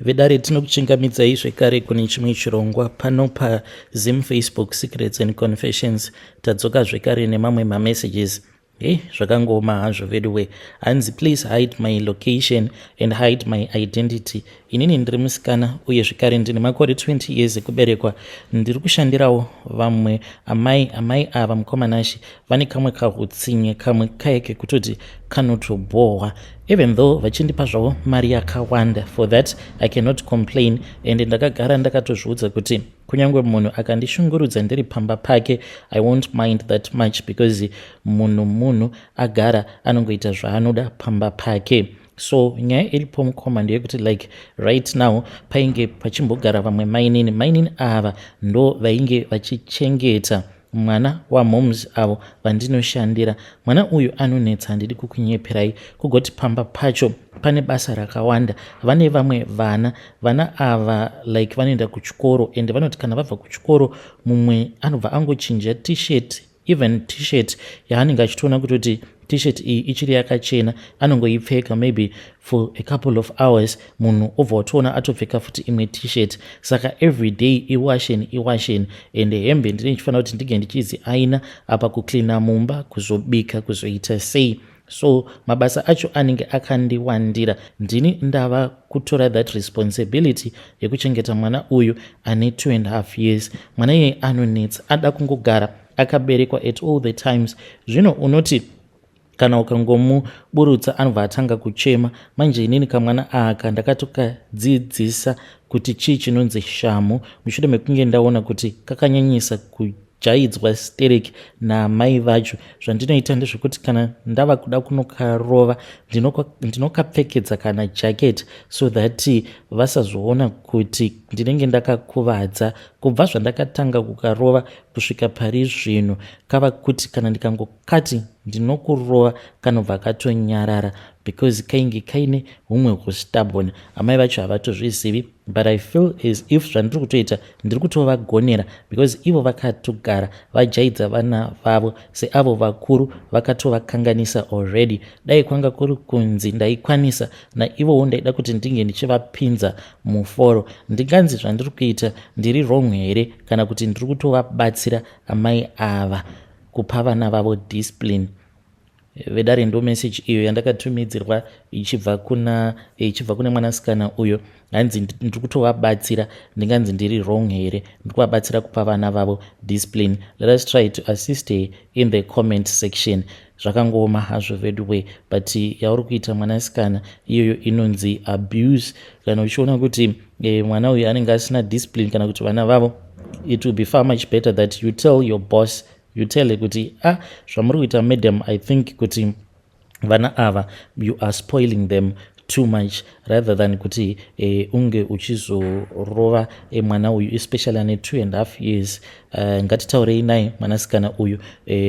Vedare, tinokuchingamidzai zvekare kune chimwe chirongwa pano paZim Facebook Secrets and Confessions. Tadzoka zvekare nemamwe mamessages. Hei, zvakangooma hazvo veduwe. Hanzi, "Please hide my location and hide my identity. Inini ndiri musikana uye zvekare ndine makore 20 years ekuberekwa. Ndiri kushandirawo vamwe amai. Amai ava, mukomanashi, vane kamwe kahutsinye, kamwe kaye kekutoti kanotobhohwa, even though vachindipa zvavo mari yakawanda. For that I cannot complain, and ndakagara ndakatozviudza kuti kunyange munhu akandishungurudza ndiri pamba pake, I won't mind that much because munhu munhu agara anongoita zvaanoda pamba pake. So nyaya iripo, mukoma, ndeyekuti like right now painge pachimbogara vamwe mainini. Mainini ava ndo vainge vachichengeta mwana wamoms avo vandinoshandira. Mwana uyu anonetsa, handidi kukunyeperai. Kugoti pamba pacho pane basa rakawanda. Vane vamwe vana. Vana ava like vanoenda kuchikoro, ende vanoti kana vabva kuchikoro, mumwe anobva angochinja T-shirt, even T-shirt yaanenge achitoona kutoti T-shirt iyi ichiri yakachena, anongoipfeka maybe for a couple of hours, munhu obva watoona atopfeka futi imwe T-shirt. Saka every day iwasheni, iwasheni, ende hembe ndine chifanira kuti ndinge ndichizi aina apa, kucleana mumba, kuzobika, kuzoita sei. So mabasa acho anenge akandiwandira. Ndini ndava kutora that responsibility yekuchengeta mwana uyu ane 2.5 years. Mwana iyeye anonetsa, ada kungogara akaberekwa at all the times. Zvino unoti kana ukangomuburutsa, anobva atanga kuchema. Manje inini kamwana aka ndakatokadzidzisa kuti chii chinonzi shamu, mushure mekunge ndaona kuti kakanyanyisa kujaidzwa sterek namai vacho. Zvandinoita ndezvekuti kana ndava kuda kunokarova, ndinokapfekedza kana jacket so that vasazoona kuti ndinenge ndakakuvadza. Kubva zvandakatanga kukarova kusvika pari zvino, kava kuti kana ndikangokati ndinokurova, kanobva katonyarara because kainge kaine humwe hustubborn. Amai vacho havatozvizivi, but I feel as if zvandiri kutoita ndiri kutovagonera because ivo vakatogara vajaidza vana vavo seavo vakuru vakatovakanganisa already. Dai kwanga kuri kunzi ndaikwanisa, naivowo ndaida kuti ndinge ndichivapinza muforo. Ndinganzi zvandiri kuita ndiri wrong here, kana kuti ndiri kutovabatsira amai ava kupa vana vavo discipline? Vedare, ndo message iyo yandakatumidzirwa ichibva kune mwanasikana uyo. Hanzi ndiri kutovabatsira. Ndinganzi ndiri wrong here? Ndiri kuvabatsira kupa vana vavo discipline. Let us try to assist her in the comment section. Zvakangooma hazvo veduwe, but yauri kuita, mwanasikana, iyoyo inonzi abuse. Kana uchiona kuti mwana uyu anenge asina discipline kana kuti vana vavo, it will be far much better that you tell your boss, you tell kuti, "Ah, zvamuri kuita, madam, I think kuti vana ava you are spoiling them too much," rather than kuti unge uchizorova mwana uyu, especially ane 2.5 years. Ngatitaurei naye mwanasikana uyu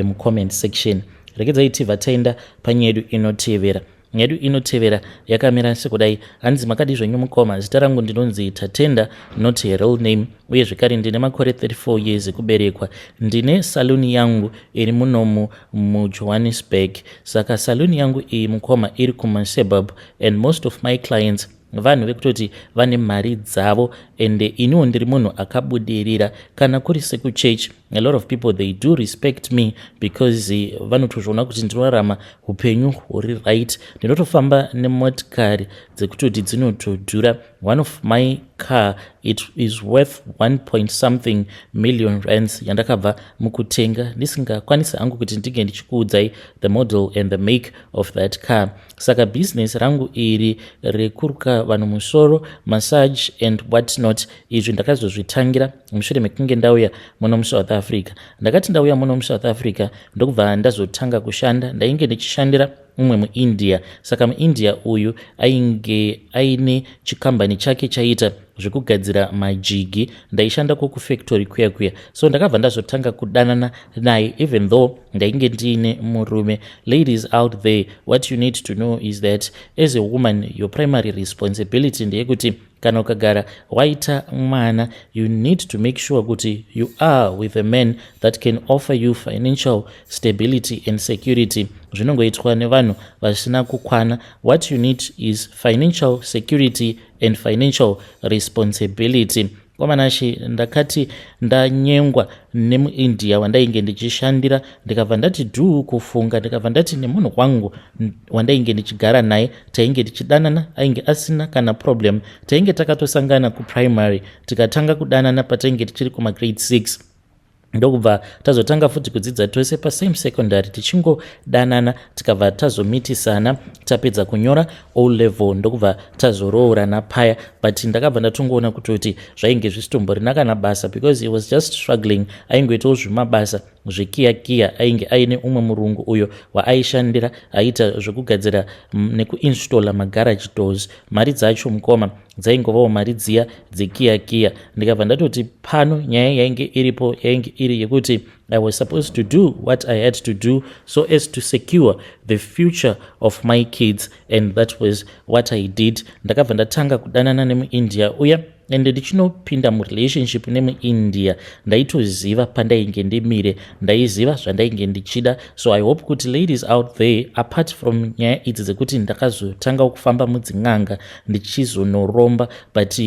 mucomment section. Regedzai tibva taenda panyaya yedu inotevera. Yedu inotevera yakamira sekudai. Hanzi, "Makadi zvenyu, mukoma? Zita rangu ndinonzi Tatenda, not a real name, uye zvekare ndine makore 34 years ekuberekwa. Ndine saluni yangu iri munomu muJohannesburg. Saka saluni yangu iyi, mukoma, iri kumasuburb, and most of my clients vanhu vekutoti vane mari dzavo, ende iniwo ndiri munhu akabudirira. Kana kuri sekuchurch, a lot of people, they do respect me because vanotozviona kuti ndinorarama upenyu huri right. Ndinotofamba nemotikari dzekutoti dzinotodhura. One of my car, it is worth 1 point something million rands, yandakabva mukutenga. Ndisingakwanisi hangu kuti ndinge ndichikuudzai the model and the make of that car. Saka bhizinesi rangu iri rekuruka vanhu musoro, massage and what not, izvi ndakazozvitangira mushure mekunge ndauya muno muSouth Africa. Ndakati ndauya muno muSouth Africa, ndokubva ndazotanga kushanda. Ndainge ndichishandira umwe muIndia. Saka muIndia uyu ainge aine chikambani chake chaita zvekugadzira majigi. Ndaishandako kufactory kuya kuya. So ndakabva ndazotanga kudanana naye, even though ndainge ndiine murume. Ladies out there, what you need to know is that as a woman, your primary responsibility ndeyekuti Kana ukagara waita mwana, you need to make sure kuti you are with a man that can offer you financial stability and security. Zvinongoitwa nevanhu vasina kukwana. What you need is financial security and financial responsibility. Kwamanashe, ndakati ndanyengwa nemuIndia wandainge ndichishandira, ndikabva ndati dhuu kufunga, ndikabva ndati nemunhu wangu wandainge ndichigara naye, tainge tichidanana, ainge asina kana problem. Tainge takatosangana kuprimary, tikatanga kudanana patainge tichiri kumagrade 6, ndokubva tazotanga futi kudzidza tose pasame secondary, tichingodanana, tikabva tazomitisana tapedza kunyora O level, ndokubva tazoroorana paya. But ndakabva ndatongoona kutoti zvainge zvisitomborina kana basa because he was just struggling. Aingoitawo zvimabasa zvekiyakiya. Ainge aine umwe murungu uyo waaishandira, aiita zvekugadzira nekuinstalla magarage doors. Mari dzacho, mukoma, dzaingovawo mari dziya dzekiyakiya. Ndikabva ndatoti pano nyaya yainge iripo yainge iri yekuti I was supposed to do what I had to do so as to secure the future of my kids, and that was what I did. Ndakabva ndatanga kudanana nemuIndia uya, ende ndichinopinda murelationship nemuIndia ndaitoziva pandainge ndimire, ndaiziva zvandainge ndichida. So I hope kuti ladies out there, apart from nyaya idzi dzekuti ndakazotanga kufamba mudzin'anga ndichizonoromba, but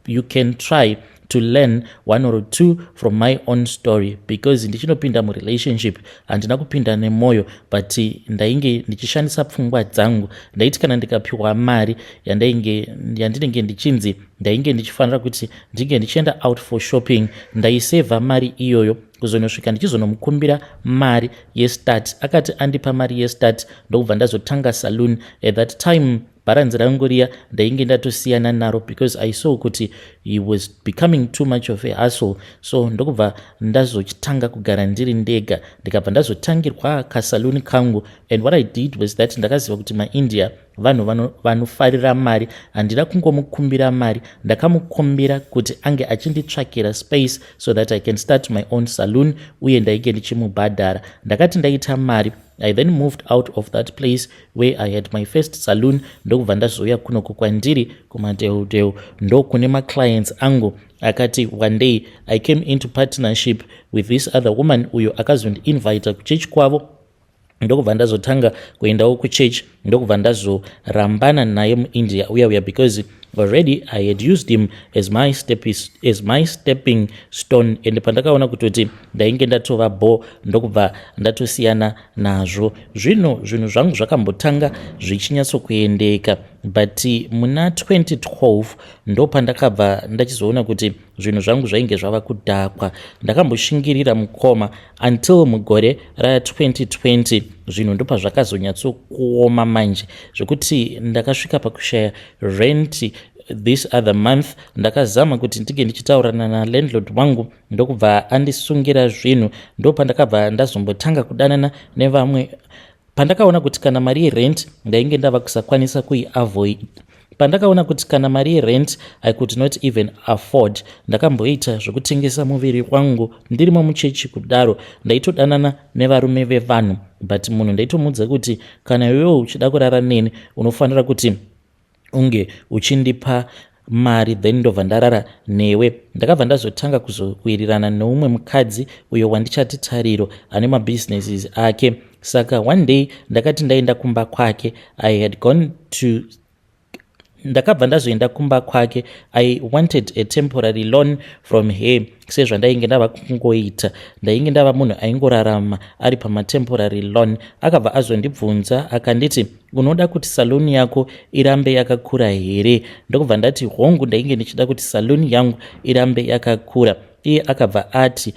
you can try to learn one or two from my own story, because ndichinopinda murelationship handina kupinda nemwoyo, but ndainge ndichishandisa pfungwa dzangu. Ndaiti kana ndikapiwa mari yandainge yandinenge ndichinzi ndainge ndichifanira kuti ndinge ndichienda out for shopping, ndaisevha mari iyoyo kuzonosvika ndichizonomukumbira mari yestart. Akati andipa mari yestart, ndokubva ndazotanga saloon. At that time bharanzi rangu riya ndainge ndatosiyana naro because I saw kuti he was becoming too much of a hustle. So ndokubva ndazochitanga kugara ndiri ndega, ndikabva ndazotangirwa kasaluni kangu. And what I did was that ndakaziva kuti maIndia vanhu vanofarira mari. Handina kungomukumbira mari, ndakamukumbira kuti ange achinditsvakira space so that I can start my own saloon, uye ndainge ndichimubhadhara. Ndakati ndaita mari, I then moved out of that place where I had my first saloon, ndokubva ndazouya kunoko kwandiri kuMadeudeu, ndokune maclients angu. Akati one day I came into partnership with this other woman uyo akazondiinvita kuchechi kwavo, ndokubva ndazotanga kuendawo kuchechi, ndokubva ndazorambana naye muIndia uya uya because already I had used him as my stepping stone, and pandakaona kutoti ndainge ndatova bo, ndokubva ndatosiyana nazvo. Zvino zvinhu zvangu zvakambotanga zvichinyatsokuendeka, but muna 2012 ndo pandakabva ndachizoona kuti zvinhu zvangu zvainge zvava kudhakwa. Ndakamboshingirira, mukoma, until mugore ra2020. Zvinhu ndopazvakazonyatsokuoma manje, zvekuti ndakasvika pakushaya rent. This other month ndakazama kuti ndinge ndichitaurirana nalandlord wangu, ndokubva andisungira zvinhu. Ndopandakabva ndazombotanga kudanana nevamwe. Pandakaona kuti kana mari yerent ndainge ndava kusakwanisa kuiavoid, pandakaona kuti kana mari yerent I could not even afford, ndakamboita zvekutengesa muviri wangu ndirimo muchechi. Kudaro ndaitodanana nevarume vevanhu, but munhu ndaitomudza kuti kana iwewo uchida kurara neni, unofanira kuti unge uchindipa mari, then ndobva ndarara newe. Ndakabva ndazotanga kuzowirirana neumwe mukadzi uyo wandichati Tariro, ane mabusinesses ake. Saka one day ndakati ndaenda kumba kwake, I had gone to ndakabva ndazoenda kumba kwake. I wanted a temporary loan from her, sezvandainge ndava kungoita. Ndainge ndava munhu aingorarama ari pamatemporary loan. Akabva azondibvunza akanditi, "Unoda kuti saluni yako irambe yakakura here?" Ndokubva ndati hongu, ndainge ndichida kuti saluni yangu irambe yakakura. Iye akabva ati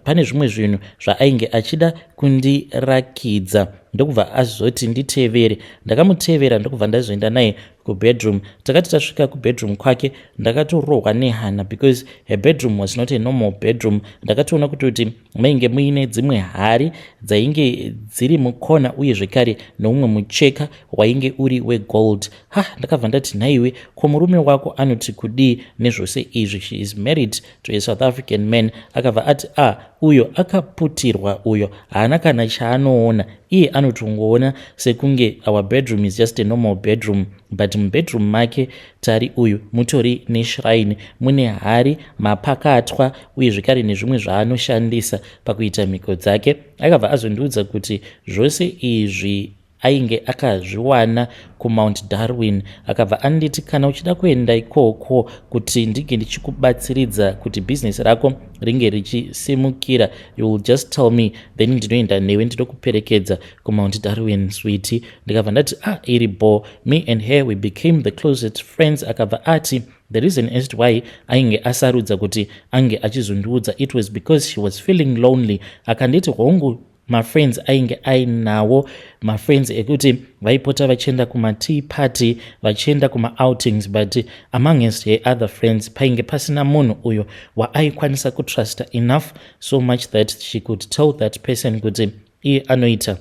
pane zvimwe zvinhu zvaainge achida kundirakidza, ndokubva azoti nditevere. Ndakamutevera, ndokubva ndazoenda naye kubedroom. Takati tasvika kubedroom kwake, ndakatorohwa nehana because her bedroom was not a normal bedroom. Ndakatoona kutoti mainge muine dzimwe hari dzainge dziri mukona, uye zvekare neumwe mucheka wainge uri wegold. Ha, ndakabva ndati, "Nhaiwe, ko murume wako anoti kudii nezvose izvi?" She is married to a South African man. Akabva ati, "A ah, uyo akaputirwa uyo, haana kana chaanoona. Iye anotongoona sekunge our bedroom is just a normal bedroom." But mubedroom make Tari uyu mutori neshrine, mune hari, mapakatwa uye zvekare nezvimwe zvaanoshandisa pakuita mhiko dzake. Akabva azondiudza kuti zvose izvi ainge akazviwana kuMount Darwin. Akabva anditi kana uchida kuenda ikoko kuti ndinge ndichikubatsiridza kuti bhizinesi rako ringe richisimukira, you will just tell me, then ndinoenda newe, ndinokuperekedza kuMount Darwin, sweetie. Ndikabva ndati, "Ah, iri bo." Me and her, we became the closest friends. Akabva ati the reason as to why ainge asarudza kuti ange achizondiudza, it was because she was feeling lonely. Akanditi hongu, mafriends ainge ainawo, mafriends ekuti vaipota vachienda kumatea party, vachienda kumaoutings, but amongst her other friends painge pasina munhu uyo waaikwanisa kutrusta enough so much that she could tell that person kuti iye anoita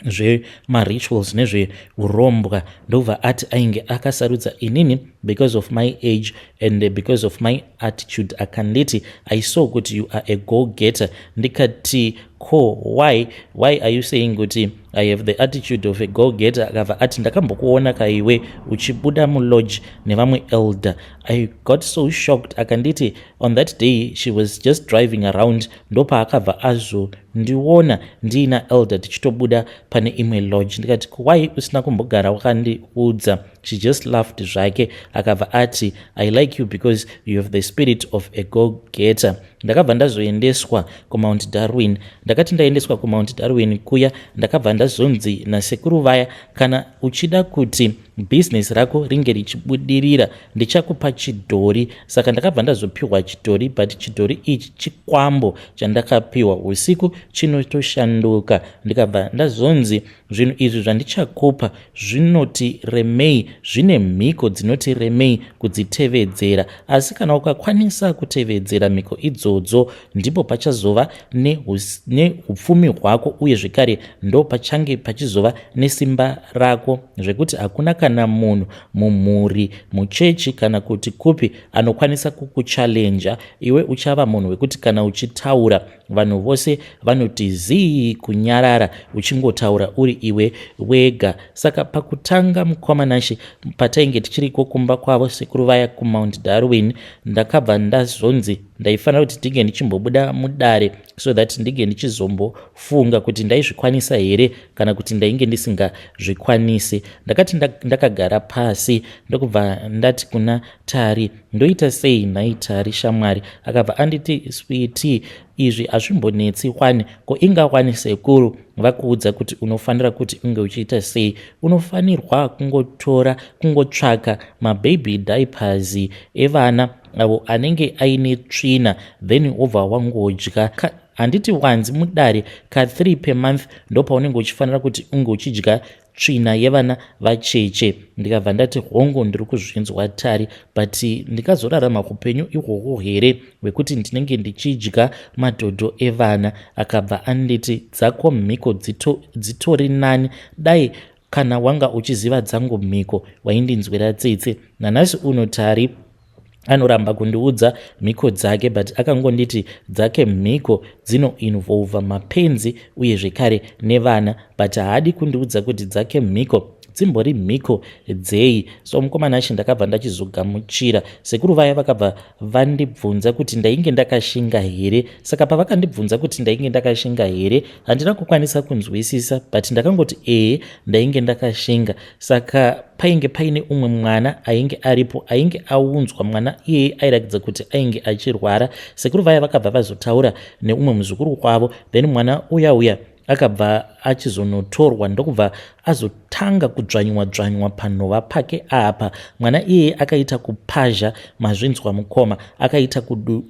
zvemarituals nezveurombwa. Ndobva ati ainge akasarudza inini because of my age and because of my attitude. Akanditi, "I saw kuti you are a go getter." Ndikati, "Ko why are you saying kuti I have the attitude of a go getter?" Akabva ati, "Ndakambokuona kaiwe uchibuda mulodge nevamwe elder." I got so shocked. Akanditi on that day she was just driving around, ndopaakabva azondiona ndiina elder tichitobuda pane imwe lodge. Ndikati, "Why usina kumbogara wakandiudza?" She just laughed zvake. Akabva ati, "I like you because you have the spirit of a go getter." Ndakabva ndazoendeswa kuMount Darwin. Ndakati ndaendeswa kuMount Darwin kuya, ndakabva ndazonzi nasekuru vaya, "Kana uchida kuti bhizinesi rako ringe richibudirira, ndichakupa chidhori." Saka ndakabva ndazopiwa chidhori, but chidhori ichi chikwambo chandakapiwa, usiku chinotoshanduka. Ndikabva ndazonzi zvinhu izvi zvandichakupa zvinoti remei, zvine mhiko dzinoti remei kudzitevedzera, asi kana ukakwanisa kutevedzera mhiko idzodzo, ndipo pachazova neupfumi hwako, uye zvekare ndo pachange pachizova nesimba rako, zvekuti hakuna kana munhu mumhuri, muchechi kana kuti kupi anokwanisa kukuchallenja iwe. Uchava munhu wekuti kana uchitaura, vanhu vose vanoti zii, kunyarara, uchingotaura uri iwe wega. Saka pakutanga, mukomanashe, patainge tichiriko kumba kwavo sekuru vaya kuMount Darwin, ndakabva ndazonzi ndaifanira kuti ndinge ndichimbobuda mudare so that ndinge ndichizombofunga kuti ndaizvikwanisa here kana kuti ndainge ndisingazvikwanisi. Ndakati ndakagara pasi, ndokubva ndati kuna Tari, "Ndoita sei nhai Tari shamwari?" Akabva anditi, "Sweetie, izvi hazvimbonetsi wani. Ko inga wani sekuru vakuudza kuti unofanira kuti unge uchiita sei? Unofanirwa kungotora, kungotsvaka mababy diapers evana avo anenge aine tsvina, then wobva wangodya. Handiti wanzi mudare ka3 per month ndopaunenge uchifanira kuti unge uchidya tsvina yevana vacheche?" Ndikabva ndati, "Hongu, ndiri kuzvinzwa Tari, but ndikazorarama upenyu ihwohwo here hwekuti ndinenge ndichidya madhodho evana?" Akabva anditi, "Dzako mhiko dzitori nani. Dai kana wanga uchiziva dzangu mhiko, waindinzwira tsitsi." Nanhasi uno Tari anoramba kundiudza mhiko dzake, but akangonditi dzake mhiko dzinoinvolva mapenzi uye zvekare nevana, but haadi kundiudza kuti dzake mhiko dzimbori mhiko dzei. So mukomana achi, ndakabva ndachizogamuchira. Sekuru vaya vakabva vandibvunza kuti ndainge ndakashinga here. Saka pavakandibvunza kuti ndainge ndakashinga here, handina kukwanisa kunzwisisa, but ndakangoti ehe, ndainge ndakashinga. Saka painge paine umwe mwana ainge aripo, ainge aunzwa. Mwana iyeye airatidza kuti ainge achirwara. Sekuru vaya vakabva vazotaura neumwe muzukuru wavo, then mwana uya uya akabva achizonotorwa, ndokubva azotanga kudzvanywa dzvanywa panhova pake apa. Mwana iyeye akaita kupazha, mazvinzwa mukoma, akaita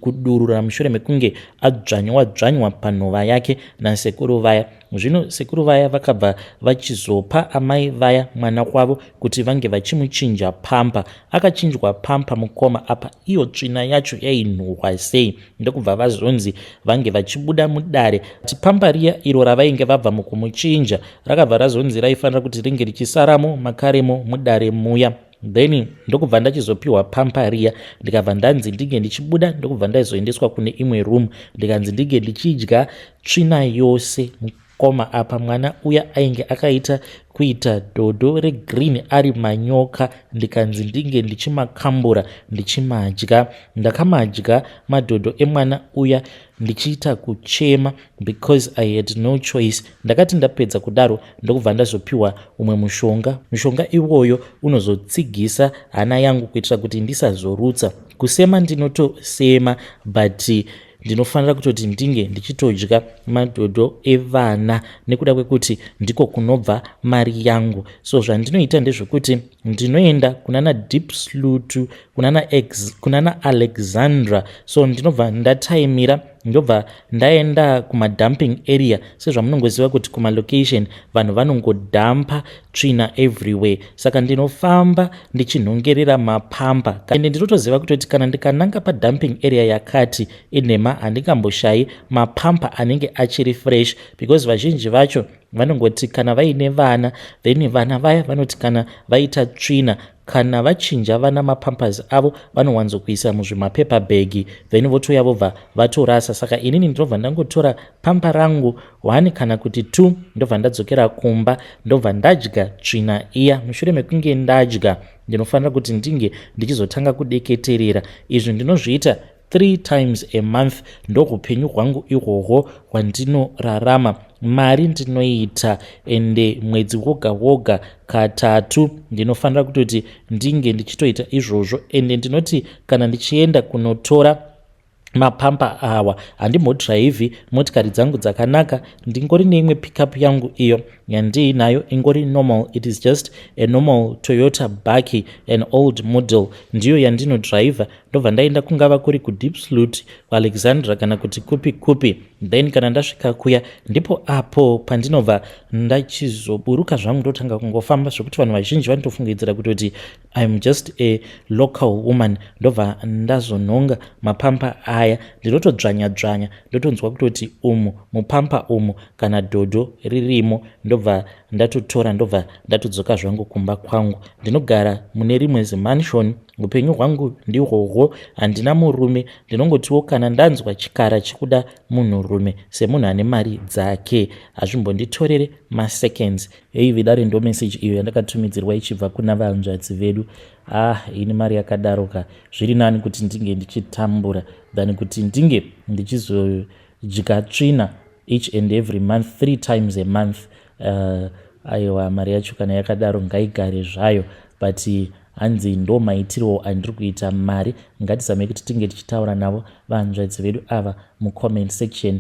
kudurura mushure mekunge adzvanywa dzvanywa panhova yake nasekuru vaya. Zvino sekuru vaya vakabva vachizopa amai vaya mwana wavo kuti vange vachimuchinja pampers. Akachinjwa pampers, mukoma, apa iyo tsvina yacho yainhuhwa sei. Ndokubva vazonzi vange vachibuda mudare. Pampers riya iro ravainge vabva mukumuchinja rakabva razonzi raifanira kuti ringe richisaramo makaremo mudare muya. Then ndokubva ndachizopiwa pampers riya, ndikabva ndanzi ndinge ndichibuda, ndokubva ndaizoendeswa kune imwe room, ndikanzi ndinge ndichidya tsvina yose. Koma apa mwana uya ainge akaita kuita dhodho regreen ari manyoka, ndikanzi ndinge ndichimakambura ndichimadya. Ndakamadya madhodho emwana uya ndichiita kuchema because I had no choice. Ndakati ndapedza kudaro, ndokubva ndazopiwa umwe mushonga. Mushonga iwoyo unozotsigisa hana yangu kuitira kuti ndisazorutsa. Kusema ndinotosema, but ndinofanira kutoti ndinge ndichitodya madhodho evana nekuda kwekuti ndiko kunobva mari yangu. So zvandinoita ndezvekuti ndinoenda kunana Diepsloot, kunana Alexandra. So ndinobva ndataimira, ndobva ndaenda kumadumping area. Sezvamunongoziva kuti kumalocation vanhu vanongodhampa tsvina everywhere, saka ndinofamba ndichinhongerera mapampers. Ende ndinotoziva kutoti kana ndikananga padumping area yakati, inhema, handingamboshayi mapampers anenge achiri fresh, because vazhinji vacho vanongoti kana vaine vana, then vana vaya vanoti kana vaita tsvina, kana vachinja vana mapampers avo, vanowanzokuisa muzvimapepa bhegi, then votouya vobva vatorasa. Saka inini ndinobva ndangotora pamper rangu 1 kana kuti 2, ndobva ndadzokera kumba, ndobva ndadya tsvina iya. Mushure mekunge ndadya, ndinofanira kuti ndinge ndichizotanga kudeketerera. Izvi ndinozviita 3 times a month. Ndohupenyu hwangu ihwohwo hwandinorarama. Mari ndinoita, ende mwedzi woga woga katatu ndinofanira kutoti ndinge ndichitoita izvozvo. Ende ndinoti kana ndichienda kunotora mapampers awa, handimbodhiraivhi motikari dzangu dzakanaka. Ndingori neimwe pickup yangu iyo yandiinayo, ingori normal. It is just a normal Toyota bakkie, an old model. Ndiyo yandinodhiraivha. Ndobva ndaenda, kungava kuri kuDiepsloot, kuAlexandra kana kuti kupi kupi. Then kana ndasvika kuya, ndipo apo pandinobva ndachizoburuka zvangu, ndotanga kungofamba zvokuti vanhu vazhinji vanotofungidzira kutoti I'm just a local woman. Ndobva ndazonhonga mapampers aya, ndinotodzvanya dzvanya, ndotonzwa kutoti umu mupamper umu kana dhodho ririmo. Ndobva ndatotora, ndobva ndatodzoka zvangu kumba kwangu. Ndinogara mune rimwe zimansion. Upenyu hwangu ndihwohwo. Handina murume. Ndinongotiwo kana ndanzwa chikara chekuda munhurume, semunhu ane mari dzake, hazvimbonditorere maseconds. Hei vidare, ndo meseji iyo yandakatumidzirwa ichibva kuna vanzvadzi vedu. Ah, ini mari yakadaroka, zviri nani kuti ndinge ndichitambura than kuti ndinge ndichizodya tsvina each and every month, three times a month. Aiwa, mari yacho kana yakadaro ngaigare zvayo, but hanzi ndo maitirwo andiri kuita mari. Ngatizamei kuti tinge tichitaura navo vanzvadzi vedu ava mucomment section.